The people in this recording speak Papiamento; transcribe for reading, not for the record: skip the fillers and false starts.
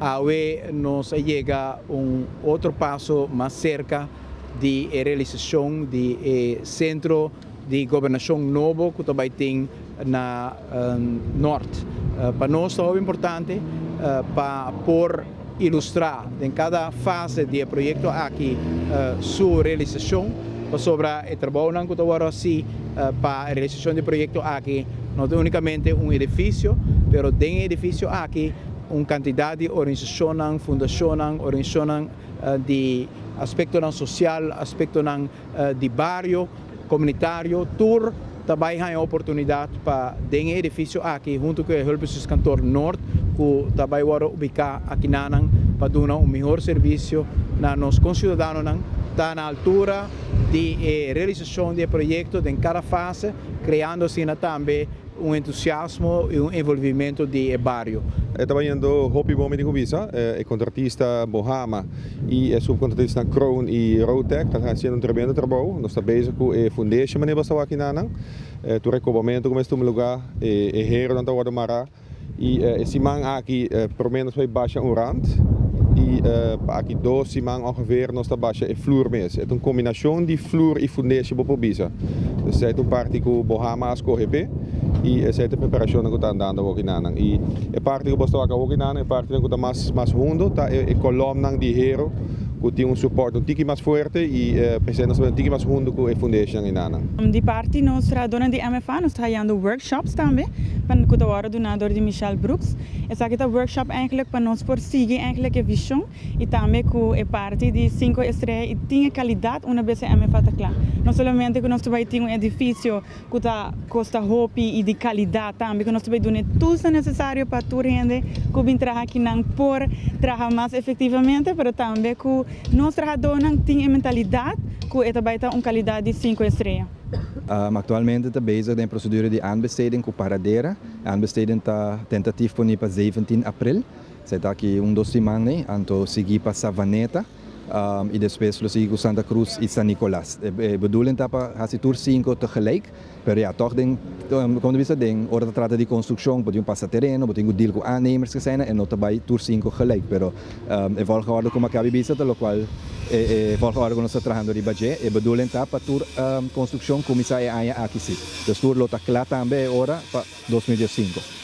Awe nos a yega un otro paso mas serka di e realisashon di e sentro di gobernashon nobo ku ta bai tin na Nort. Pa nos ta hopi importante pa por ilustrá den kada fase di e proyekto aki su realisashon, pasobra e trabounan ku ta wòrdu hasí pa e realisashon di e proyekto aki no ta únikamente un edifisio, pero den e edifisio aki un kantidat di organisashonnan, fundashonnan, organisashonnan di aspektonan sosial, aspektonan di bario, komunitario, tur ta bai haña oportunidat pa den e edifisio aki huntu ku e Hulpbestuurskantoor Noord ku ta bai wòrdu ubiká akinanan pa duna un mihor servisio na nos konsiudadanonan, ta na altura di e realisashon di e proyekto den kada fase, kreando asina tambe un entusiasmo i un envolvimento di e bario. E ta bayendo hopi bon mi tin ku bisa. E kontratista Bohama i e subkontratistanan Kroon i Rotec ta hasiendo un tremendo trabou. Nos ta bezig ku e fundeshi manera bo sta wak akinan. Tur e kobamentu ku mester tuma lugá, e heronan ta wòrdu mará. I e siman aki promé nos bai basha un rand i pa aki dos siman ongeveer nos ta basha e flur mes. E ta un kombinashon di flur i fundeshi bo por bisa. Dus esei ta un parti ku bo hama a skohe p'e i esei ta e preparashonnan ku ta andando awor kinanan. I e parti ku bo sta wak awor kinanan, e partinan ku ta mas mas hundo ta e kolòmnan di hero ku tin un supòrt un tiki mas fuerte i p'esei nos ta bai un tiki mas hundo ku e fundeshinan enanan. Di parti nos trahadónan di MFA nos ta hayando workshops tambe pa ku ta wòrdu duná dor di Michelle Brooks. Esaki ta workshop eigenlijk pa nos por sigui eigenlijk e vishon i tambe ku e parti di sinku estrea i tin e kalidat una bes e MFA ta kla. No solamente ku nos ta bai tin un edifisio ku ta kosta hopi i di kalidat tambe ku nos ta bai duna e toolsnan nesesario pa tur hende ku bin traha akinan por traha mas efektivamente pero tambe ku nos trahadónan tin e mentalidat ku e ta bai ta un kalidat di sinku estrea. Aktualmente ta bezig den e prosedura di aanbesteding ku Paradera. E aanbesteding ta tentatief poni pa 17 april. Esei ta aki un dos siman ei, anto sigui pa Savaneta. I despues lo sigui ku Santa Cruz i San Nicolas. E bedoeling ta pa hasi tur sinku tegelijk, pero ya tòg den komo ta bisa den ora ta trata di konstrukshon bo tin ku pasa tereno, bo tin ku deal ku aannemers esei e no ta bai tur sinku gelijk, pero e volgorde ku mi a kabi bisa ta lokual e volgorde ku nos ta trahando riba dje. E bedoeling ta pa tur konstrukshon kuminsá e aña aki si. Dus tur lo ta kla tambe e ora pa 2015.